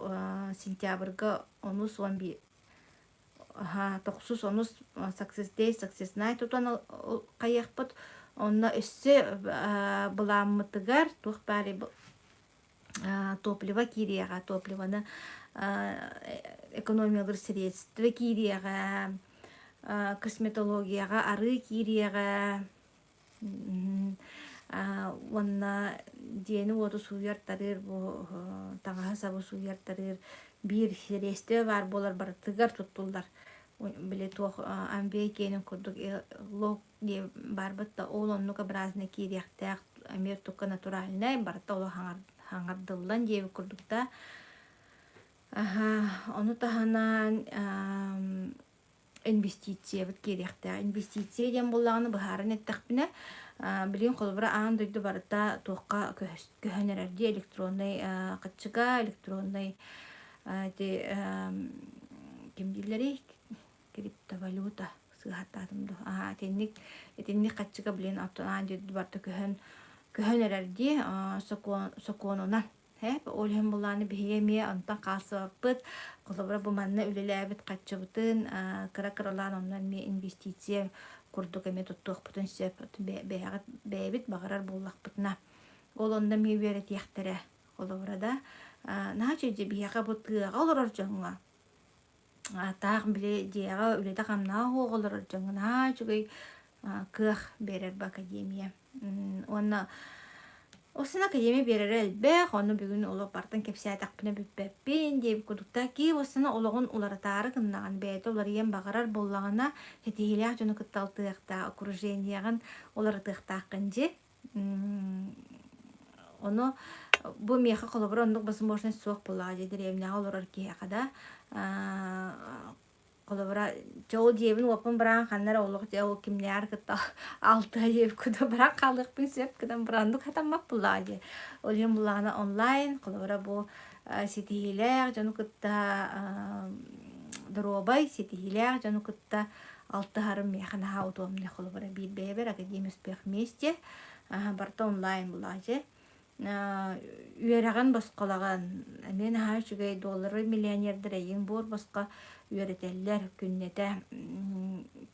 [SPEAKER 1] сентябрьга онус уон биир тохсус онус Success Day, Success Night тутан хайыахпыт. Онно өссө былааммытыгар туох баар топливо киириэҕэ, топливоны экономиялыыр средство киириэҕэ, косметологияҕа арыы киириэҕэ уонна дьиэни-уоту сууйар-тарыыр бу таҥаһы-сабы сууйар-тарыыр биир сириэстибэ баар буолар барытыгар туттуллар били туох амвей киэнин курдук лок диэн баарбыт да ол оннук образно киириэхтээх эмиэ тукка натуральнай барыта олох хаҥардыллан диэбит курдук да ону таһынан. инвестициябыт киириэхтээх. Инвестиция диэн буоллаҕына быһааран эттэхпинэ, билигин холобура аан дойду барыта туохха көһөн эрэр дии электроннай хаччыга, электроннай ити ким дииллэрий криптовалюта сыыһаттаатым дуу. Аа итинник итинник хаччыга билигин оттон аан дойду барыта көһөн көһөн эрэр дии сокуон сокуонунан Һээп, ол иһин булааны биһиги эмиэ онтон хаалсыбаппыт. Холобура, бу манна үлэлээбит харчыбытын кыра-кыралаан онно эмиэ инвестиция курдук эмиэ туттуохпутун сөп. Бэйэҕит бэйэбит баҕарар буоллахпытына. Ол онно эмиэ үөрэтиэхтэрэ. Холобура да, наһаа үчүгэй биһиэхэ бу тыаҕа олорор дьоҥҥо таах били дьиэҕэ үлэтэ-хамнаһа суох олорор дьоҥҥо наһаа үчүгэй кыах биэрэр бу академия. Уонна Осин академия биэрэрэ элбэх, ону бүгүн олох бартан кэпсээтэхпинэ бүппэппин диэбит курдук Киев Осина олоҕун уларытаары гыннаҕын, бэйэтэ уларыйан баҕарар буоллаҕына, ситиһиилээх дьону кытта алтыһыахтаах, окружениеҕын уларытыахтааххын дьи. Ону бу миэхэ холобура оннук возможность суох буоллаҕа дии дэриэбинэҕэ олорор киһиэхэ да Холобура, дьэ ол дьиэбин-уоппун быраҕан ханна эрэ олох дьэ ол кимнээҕэр кытта алтыһа диэбит курдук быраҕан хаалыахпын сөп гынан баран оннук сатаммат буоллаҕа дии. Ол иһин буллаҕына онлайн, холобура бу ситиһиилээх дьону кытта доруобай, ситиһиилээх дьону кытта алтыһарым миэхэ наһаа удобный. Холобура, биир бэйэбэр Академия успех вместе барыта онлайн буоллаҕа дии. Үөрэҕин босхолоҕун эмиэ наһаа үчүгэй доллары миллионердар эйигин буор босхо үөрэтэллэр күннэтэ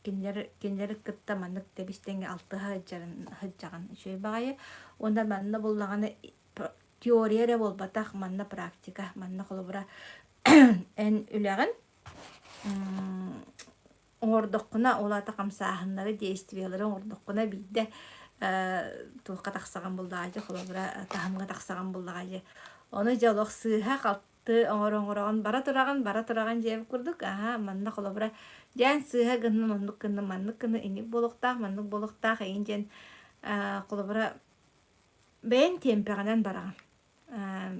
[SPEAKER 1] кинилэр кинилэри кытта маннык тэбис-тэҥҥэ алтыһа сылдьарын сылдьаҕын үчүгэй баҕайы уонна манна буллаҕына теория эрэ буолбатах манна практика манна холобура эн үлэҕин Оҥордоххуна, ол аата хамсааһыннары, действиелары оҥордоххуна биирдэ туохха тахсаҕын буллаҕа дии, холобура, таһымҥа тахсаҕын буллаҕа дии. Ону дьэ олох сыыһа-халты оҥоро-оҥороҕун бара тураҕын, бара тураҕын диэбит курдук, аһаа, манна холобура, дьээн сыыһа гынным, оннук гынным, маннык гынным, инник буолуохтаах, маннык буолуохтаах эйин диэн холобура, бэйэҥ тиэмпэҕинэн бараҕын.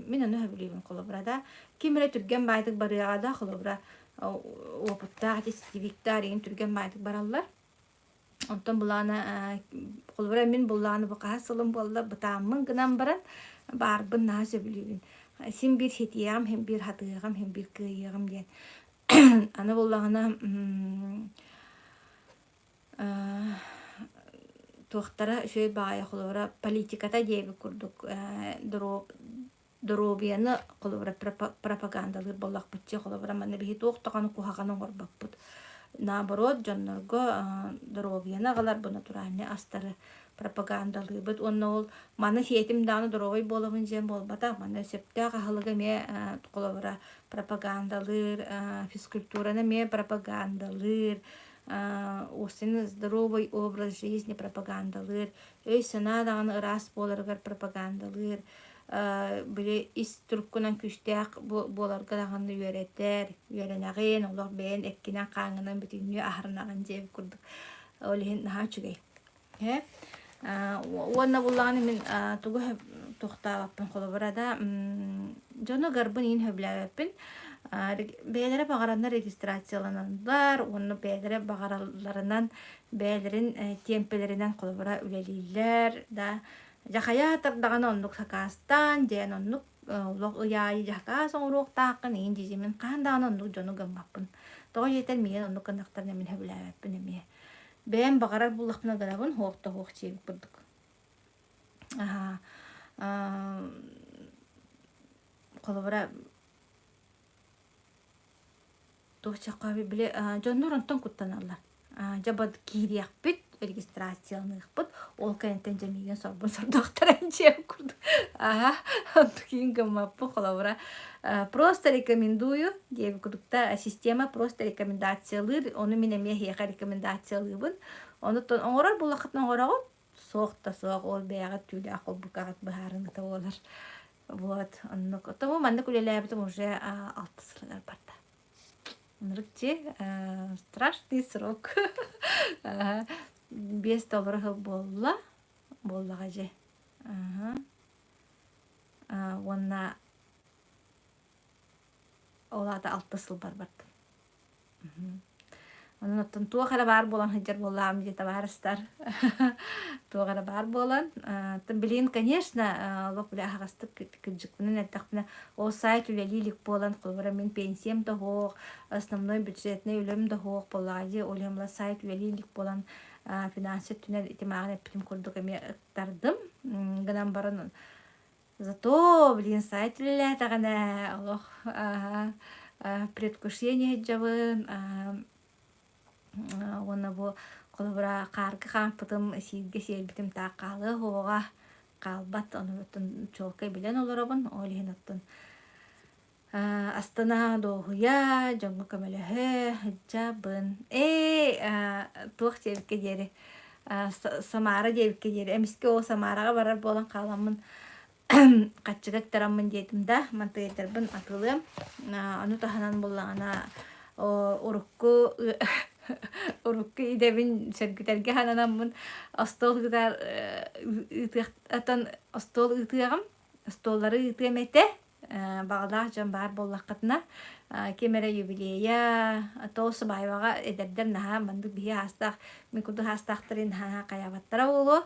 [SPEAKER 1] Мин ону сөбүлүүбүн холобура да ким эрэ түргэн баайдык барыаҕа да холобура уопуттаах ситивиктар игин түргэн баайдык бараллар. Онтон булаана холобура мин буллааны бу хаһыс сылым буолла бытааммын гынан баран баарбын наһаа сөбүлүүбүн. Син биир ситиэҕим, син биир хатыаҕым, син биир кыайыаҕым диэн. Аны буллаҕына туохтара үчүгэй баҕайы холобура политиката диэбит курдук доруобуйаны холобура пропагандалыыр буоллахпыт холобура манна биһи туох даҕаны куһаҕаны оҥорбоппут наоборот дьоннорго доруобуйаны аҕалар бу натуральнай астары пропагандалыыбыт уонна ол маны сиэтим даҕаны доруобай буолабын диэн буолбатах манна сөптөөх аһылыгы эмиэ холобура пропагандалыыр физкультураны эмиэ пропагандалыыр Остин здоровый образ жизни пропагандалыыр, өй-санаа даҕаны ыраас буоларыгар пропагандалыыр, били ис туруккунан күүстээх буоларга даҕаны үөрэтэр, үөрэнэҕин, олох бэйэн эккинэн-хааҥҥынан бүтүннүү аһарынаҕын диэбит курдук. Ол иһин наһаа үчүгэй. Ээ уонна буллаҕына мин тугу туохтаабаппын холобура да дьону ыгарбын иин сөбүлээбэппин бэйэлэрэ баҕараннар регистрацияланаллар уонна бэйэлэрэ баҕаралларынан бэйэлэрин тиэмпэлэринэн холобура үлэлииллэр да дьэ хайаатар даҕаны оннук сакаастаан диэн оннук олох ый аайы сакаас оҥоруохтааххын иин дии мин хаһан даҕаны оннук дьону гыммаппын тоҕо диэтэр миигин оннук гыннахтарына мин сөбүлээбэппин эмиэ Бэйэм баҕарар буллахпына гынабын, суох да суох диэбит курдук. Аһаа холобура туох били дьоннор онтон куттаналлар. Дьэ бат киириэхпит, регистрацияланыахпыт, ол кэнниттэн дьэ миигин сорбун сордоохторо дьиэм курдук. Аһа, онтукиин гыммаппын холобура Просто рекомендую диэбит курдукта система просто рекомендациялыыр, ону мин эмиэ эһиэхэ рекомендациялыыбын. Онуттан оҥорор буоллаххытына оҥороҕут, суох да суох, ол бэйэҕит түүлээх холбукаҕыт быһаарыныыта буолар. Вот, оннук. Оттон маннык үлэлээбитим уже алтыс сылыгар барда. Ынырык страшный срок. Биэс толору сыл буолла. Буоллаҕа дьэ. Уонна ол аата алта сылбар бардым. Онон оттон туох эрэ баар буолан сылдьар буоллаҕым дии табаарыстар. Туох эрэ баар буолан. Билигин, конечно, олох бile аһаҕастык кырдьыкпынан эттэхпинэ, ол сайт үлэлии илик буолан, холобура мин пенсиям да суох, основной бюджетнай үлэм да суох буоллаҕа дии, ол иһин сайт үлэлии илик буолан финансы өттүнэн ити мааҕын эппитим курдук эмиэ ыктардым. Гынан баран Зато, блин, сайт үлэлээтэҕинэ олох предвкушение сылдьабын уонна бу холобура хаарга хаампытым, сииргэ сиэрбитим таах хаалыа суоҕа, хаалбат, ону оттон чуолкай билэн олоробун, ол иһин оттон астына, дуоһуйа, дьоҥҥо көмөлөһө сылдьабын. Ээ, туох диэбиккэ диэри, Самара диэбиккэ диэри, эмискэ ол Самараҕа барар буолан хааламмын хаччыга ыктараммын диэтим да, мантыйдарбын атыылыам. Ону таһынан буллаҕына урукку урукку идэбин сөргүтэргэ сананаммын остуол ыытар ыытыах оттон остуол ыытыаҕым, остуоллары ыытыам этэ. Баҕалаах дьон баар буоллаххытына, ким эрэ юбилейа, то сыбаайбаҕа эдэрдэр наһаа маннык биһи аастаах, мин курдук аастаахтарын наһаа хайаабаттара буолуо.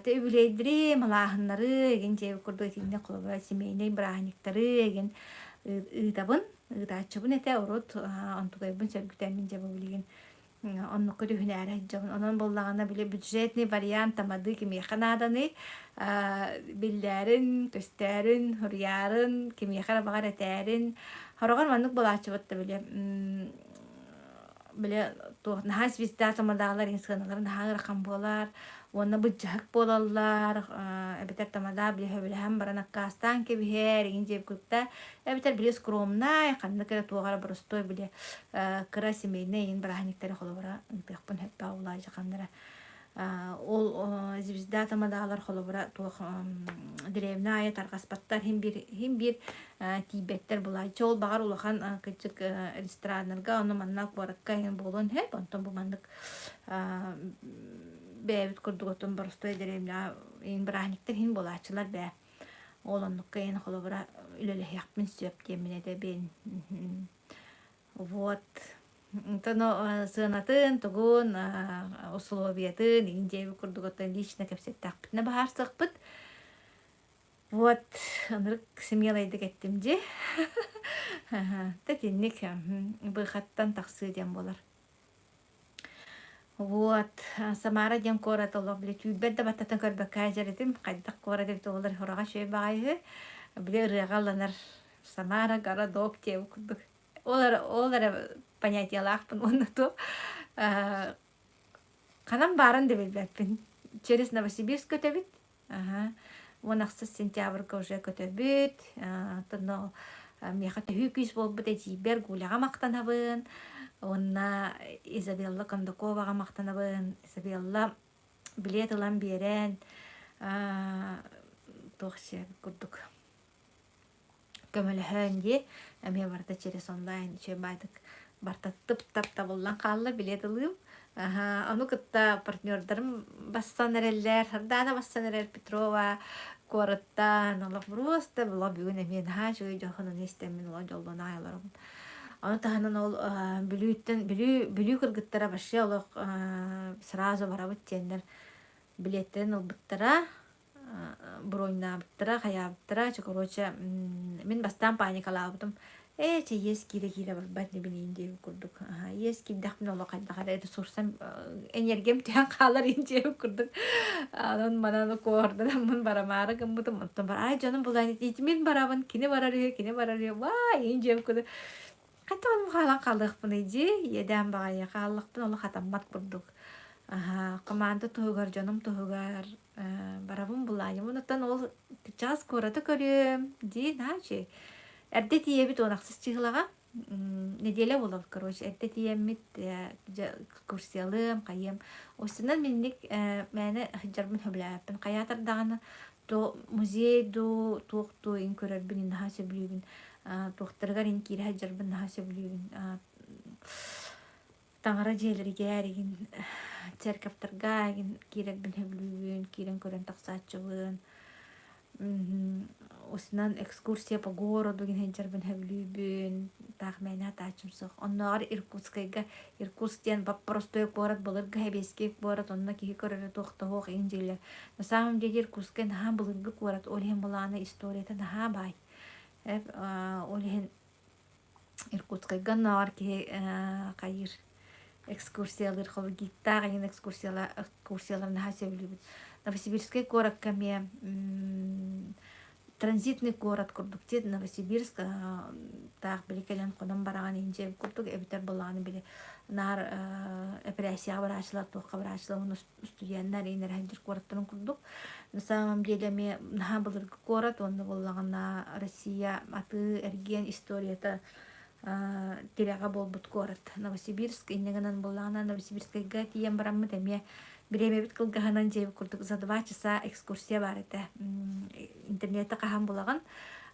[SPEAKER 1] Те юбилейдери, малааһыннары, эгин дьиэ курдук итинник холобура семейнэй бырааһынньыктары эгин ыытабын, ыытааччыбын этэ урут онтукайбын сөргүтэммин дьэ бу билигин Оннукка түһүнээри сылдьабын. Онон буоллаҕына, били бюджетный вариант тамады кимиэхэ нааданый? Биллээрин, көстөөрүн, суруйаарын, кимиэхэ эрэ баҕар этээрин. Хороҕор маннык буолааччыбыт да били били туох наһаа звезда тамадаалар сыаналара наһаа ыарахан буолар уонна быдьаһык буолаллар эбэтэр тамада били сөбүлэһэн баран аккаастаан кэбиһэр игин диэбит кытта эбэтэр били скромнай ханнык эрэ туох эрэ боростуой били кыра семейнэй иин бырааһынньыктары холобура ыытыахпын сөп улаадьаханнара ол звезда тамадаалар холобура туох дэриэбинэ аайы тарҕаспаттар иһин биир иһин биир тиийбэттэр булааччы ол баҕар улахан кырдьык рестораннарга ону манна куоракка иһин буолуон сөп онтон бу маннык бэйэбит курдук оттон боростуой дэриэбинэҕэ иин бырааһынньыктар иһин буолааччылар бээ ол оннукка иһин холобура үлэлэһиэхпин сөп диэммин этэбин Вот. Онтон сыанатын, тугун, усулуобуйатын игин диэбит курдук оттон лично кэпсэттэхпитинэ быһаарсыахпыт. Вот, ынырык смелайдык эттим дии. Тэтинник быхаттан тахсыы диэн буолар. Вот, Самара диэн куорат олох били түүрбэт да баттатан көрбөккө дьэритим хайдах куорат эбит буолар хораҕа үчүгэй баҕайы били ырыаҕа ылланар Самара городок диэбит курдук Ол эрэ, ол эрэ понятиелаахпын уонна туох ханан баарын да билбэппин. Через Новосибирск көтөбүт. Аха. 16 сентябрьга уже көтөбүт. Оттон миэхэ төһүү күүс буолбут эдьиийбэр Гуляҕа махтанабын. Уонна Изабелла Кондаковаҕа махтанабын. Изабелла билиэт ылан биэрэн туох курдук көмөлөһөөн дии эмиэ барыта через онлайн үчүгэй баайдык барыта тып-тап табыллан хаалла билиэт ылыым ону кытта партнердарым бассан эрэллэр Сардаана бассан эрэр Петрова куораттан олох просто была бүгүн эмиэ наһаа үчүгэй дьоһунун истэммин олох дьоллоно аайаларым ону таһынан ол Бүлүүттэн Бүлүү Бүлүү кыргыттара вообще олох сразу барабыт диэннэр билиэттэрин ылбыттара броньнаабыттара, хайаабыттара. Чэ, короче, мин бастаан паникалаабытым. Ээ, чэ, иэс киирэ-киирэ барбат небилиин диэбит курдук. Иэс киирдэхпинэ олох хайдах эрэ ресурсам, энергиям түһэн хаалар иин диэбит курдук. Онон манан куорданаммын барамаары гыммытым. Онтон бар, ай, дьонум булан мин барабын, кини барар үһү, кини барар үһү, ваа, иин диэбит курдук. Хайдах оннук хаалан хаалыахпыный дии, иэдээн баҕайы хааллахпын олох хатаммат курдук. Аһаа, команда туһугар, дьонум туһугар барабын булаанньабын оттон ол чаас куораты көрүөм дии наһаа үчүгэй. Эрдэ тиийэбит уон ахсыс чыһылаҕа неделя буолабыт короче эрдэ тиийэммит дьэ экскурсиялыам хайыам Устинан минник мээнэ сылдьарбын сөбүлээбэппин хайаатар даҕаны то музей дуу туох дуу ин көрөрбүн наһаа сөбүлүүбүн туохтарыгар ин киирэ сылдьарбын наһаа сөбүлүүбүн Таҥара дьиэлэригэр игин церковтарга игин киирэрбин сөбүлүүбүн, киирэн көрөн тахсааччыбын. Усунан экскурсия по городу гин сылдьарбын сөбүлүүбүн, таах мээнэ сатааччым суох. Оннооҕор Иркутскайга Иркутск диэн боппоростуой куорат, былыргы сэбиэскэй куорат, онно киһи көрөрө туох да суох иһин дьиэлэр. На самом деле Иркутскай наһаа былыргы куорат, ол иһин былаана историята наһаа баай. Ол иһин Иркутскайга оннооҕор киһи хайыыр экскурсиялыыр гидтаах эҥин экскурсиялар наһаа сөбүлүүбүт. Новосибирскай куоракка эмиэ транзитный куорат курдук дии Новосибирск таах били кэлэн хонон бараҕын индия курдук эбэтэр былааны били наар эпэрээссийэҕэ барааччылар туохха барааччылар уонна студеннар иинэр сылдьар куораттарын курдук на самом деле эмиэ наһаа былыргы куорат уонна буоллаҕына Россия атыы эргиэн историята тирэҕэ буолбут куорат Новосибирск инньэ гынан буоллаҕына Новосибирскайга тиийэн бараммыт эмиэ бириэмэбит кылгаһынан дьиэбит курдук за два часа экскурсия баар этэ интернетте хаһан булаҕын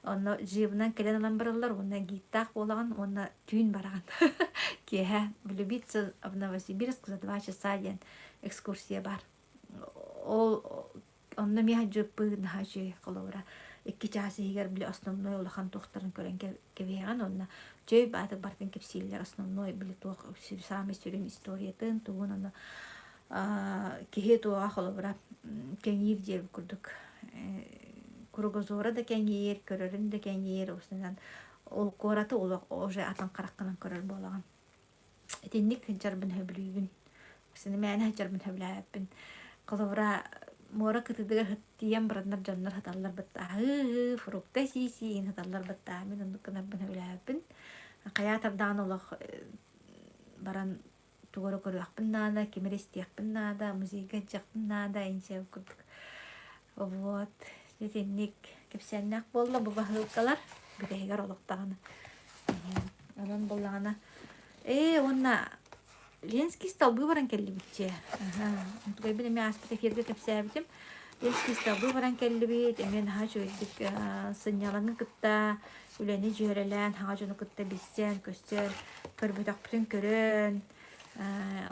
[SPEAKER 1] онно джибынан кэлэн ылан бараллар уонна гидтаах буолаҕын уонна түүн бараҕын киэһэ влюбиться в Новосибирск за два часа диэн экскурсия баар ол Онно эмиэ дьыппыы наһаа үчүгэй холобура икки чаас иһигэр били основной улахан туохтарын көрөн кэбиһэҕин уонна чөй баатык барытын кэпсииллэр основной били туох саамай сүрүн историятын тугун ону киһи туоҕа холобура кэҥиир диэбит курдук кругозора да кэҥиир көрөрүн да кэҥиир уонунан ол куораты олох уже атын хараххынан көрөр буолаҕын Итинник сылдьарбын сөбүлүүбүн. Сини мээнэ сылдьарбын сөбүлээбэппин. Холобура, муора кытыытыгар тиийэн бараннар дьоннор сыталлар бытта аһыы-аһыы, фрукта сии-сии иһин сыталлар бытта мин оннук гынарбын сөбүлээбэппин. Хайаатар даҕаны олох баран тугу эрэ көрүөхпүн наада, кими эрэ истиэхпин наада, музейга сылдьыахпын наада инчэ курдук. Вот итинник кэпсээннээх буолла бу баһыылкалар бүтэһигэр олох даҕаны. Онон буоллаҕына ээ уонна Ленский столбы баран кэллибит Аха. Онтукайбын эмиэ ааспыт эфиргэ кэпсээбитим. Ленский столбы баран кэллибит, эмиэ наһаа үчүгэйдик сынньалаҥы кытта үлэни дьүөрэлээн, хаҥа дьону кытта билсэн, көстөн, көрбөтөхпүтүн көрөн,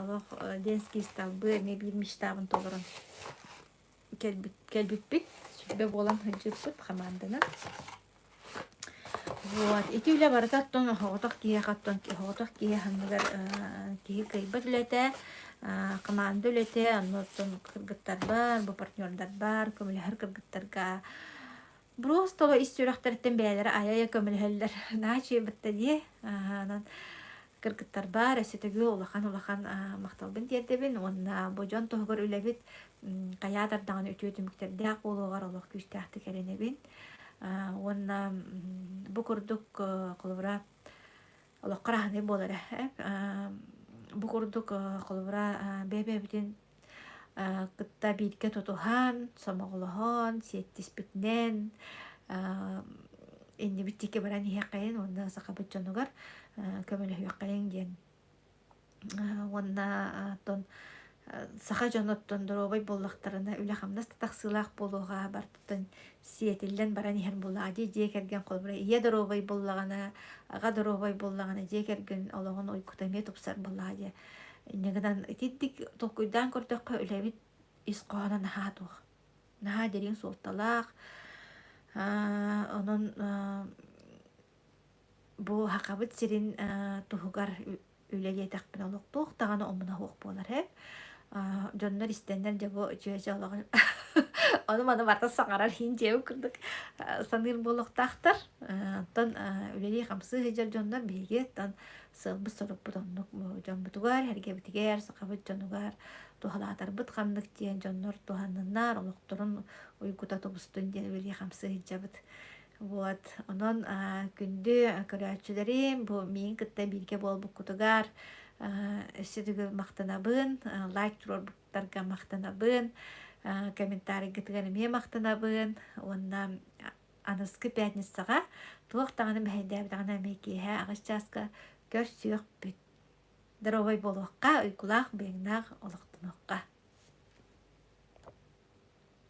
[SPEAKER 1] олох Ленский столбы эмиэ биир мечтабын толорон кэлбиппит, сүбэ буолан сылдьыппыт хамаанданан. Вот. Ити үлэ барыта оттон оһоҕотох киһиэхэ оттон оһоҕотох киһи анныгар киһи кыайбат үлэтэ, команда үлэтэ, онно оттон кыргыттарбар, бу партнердарбар, көмөлөһөр кыргыттарга просто ис сүрэхтэриттэн бэйэлэрэ айа-айа көмөлөһөллөр. Наһаа үчүгэй бытта дии. Онон кыргыттарбар өссө төгүл улахан-улахан махталбын тиэрдэбин уонна бу дьон туһугар үлэбит хайаатар даҕаны үтүө түмүктэрдээх буолуоҕар олох күүстээхтик эрэнэбин. Уонна бу курдук холобура олоххо раһынай буолар ээ. Бу курдук холобура бэйэ-бэйэбитин кытта бииргэ тутуһан, сомоҕолоһон, сиэттиспитинэн иннибит диэки баран иһиэххэйин уонна сахабыт дьонугар көмөлөһүөххэйиҥ диэн уонна оттон саха дьонуттан доруобай буоллахтарына үлэ-хамнас да тахсыылаах буолуоҕа барытыттан сиэтиллэн баран иһэр буоллаҕа дии дьиэ кэргэн холобура ийэ доруобай буоллаҕына аҕа доруобай буоллаҕына дьиэ кэргэн олоҕун уйгута эмиэ тупсар буоллаҕа дии инньэ гынан итинник толкуйдаан көрдөххө үлэбит ис хоһооно наһаа туох наһаа дириҥ суолталаах онон бу Сахабыт сирин туһугар үлэлиэтэхпинэ олох туох даҕаны омуна суох буолар ээ. Дьоннор истэннэр дьэ бу чүөчэ олоҕун ону-маны барыта саҥарар иһин дьиэбит курдук саныыр буолуохтаахтар. Оттон үлэлии-хамсыы сылдьар дьоннор биһиги оттон сыалбыт-сорукпут оннук дьоммутугар, сэргэбитигэр, сахабыт дьонугар туһалаатарбыт ханнык диэн дьоннор туһанныннар, олохторун уйгута тубустун диэн үлэлии-хамсыы сылдьабыт. Вот, онон күндү көрөөччүлэрим, бу миигин кытта бииргэ буолбуккутугар өссө төгүл махтанабын, лайк туруорбуттарга махтанабын, комментарийгытыгар эмиэ махтанабын уонна аныскы пятницаҕа туох даҕаны мэһэйдээбэтэҕинэ эмиэ киэһэ аҕыс чааска көрсүөхпүт. Доруобай буолуохха, уйгулаах, быйаҥнаах олохтонуохха.